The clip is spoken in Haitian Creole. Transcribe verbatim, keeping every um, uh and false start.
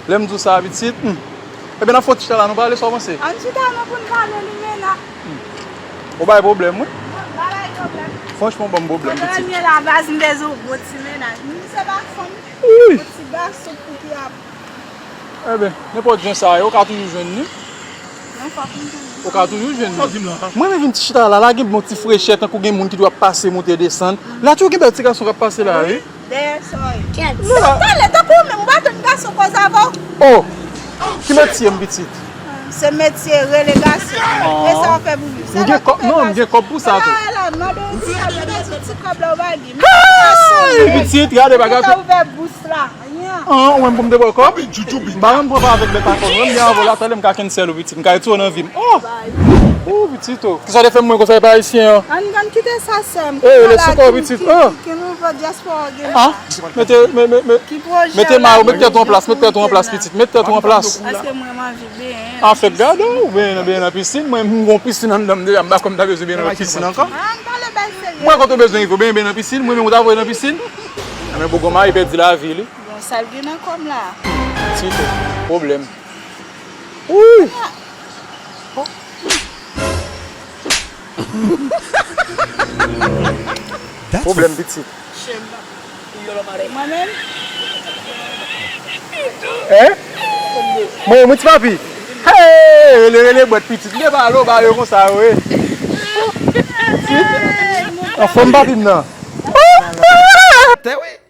Lè m di w sa, pitit, hmm. Ebyen, n ap fè yon ti chita la, nou pale, sa w panse? Ann chita non pou n pale, limena. Ou bay pwoblèm, wi. Mwen pa bay pwoblèm. Franchman, ban m pwoblèm, pitit. Kote l ye la, baz, m bezwen yon gwo ti mennaj. M se pa fanm. Ui. Yon ti gason pou ki ap Ebyen, nenpòt jan sa ye, ou ka toujou jwenn li. Non, fòk m toujou. Ou ka toujou jwenn li. Mwen menm vin ti chita la, la gen bon ti frechè, tankou gen moun ki dwe ap pase, monte, desann. La tou gen bèl ti gason k ap pase la, wi. Dèyè sa, wi. Kèt. Talè, tankou ou menm, ou pa tann gason koze avè w? Oh! Ki metye m, pitit? Se metye rele gason. E sa w fè pou li? M gen kòb, non, m gen kòb pou sa tou. Ala, ala, mande yon ti kòb la, mete ti kòb la, ou pa gen. Hey! Pitit, gade bagay. Ou ta ouvè bous la. An, ou menm pou m te ba w kòb? M pa konn pran pa avèk bèt akò, non. M gen anvo la, talè m ka cancel ou, pitit. M ka retire w nan vi m. Oh! Oh, pitit, oh. Kisa w te fè m mwen konsa, e pa ayisyen an? Ann, ann kite sa, sè m. Eh, lè sou kò, pitit. Oh! Ki nouvo dyaspora w gen la? Ah? Mete, me, me, me, mete ma ou, met tèt ou an plas, met tèt ou an plas, pitit. Met tèt ou an plas. Paske mwen, m anvi benyen. An fèt, gade w, benyen nan, benyen nan pisin. Mwen, m gon pisin anndan m deja, m pa konn m ta bezwen benyen nan pisin ankò. Ann pale bay serye. Mwen, kote w bezwen rive, w benyen, benyen nan pisin, mwen menm ou ta voye nan pisin? Anben, boug mwen mari pèdi lavi li. Bon, sa l gen nan kò m la? Ti tou, pwoblèm. Ui! Pwoblèm pitit. Mwen menm? Hein? Mwen, mwen ti papi. Hey! Rele, rele bwèt pitit. Li pa lo ba yo konsa, wi. Anfòm papi m nan. Tè wi.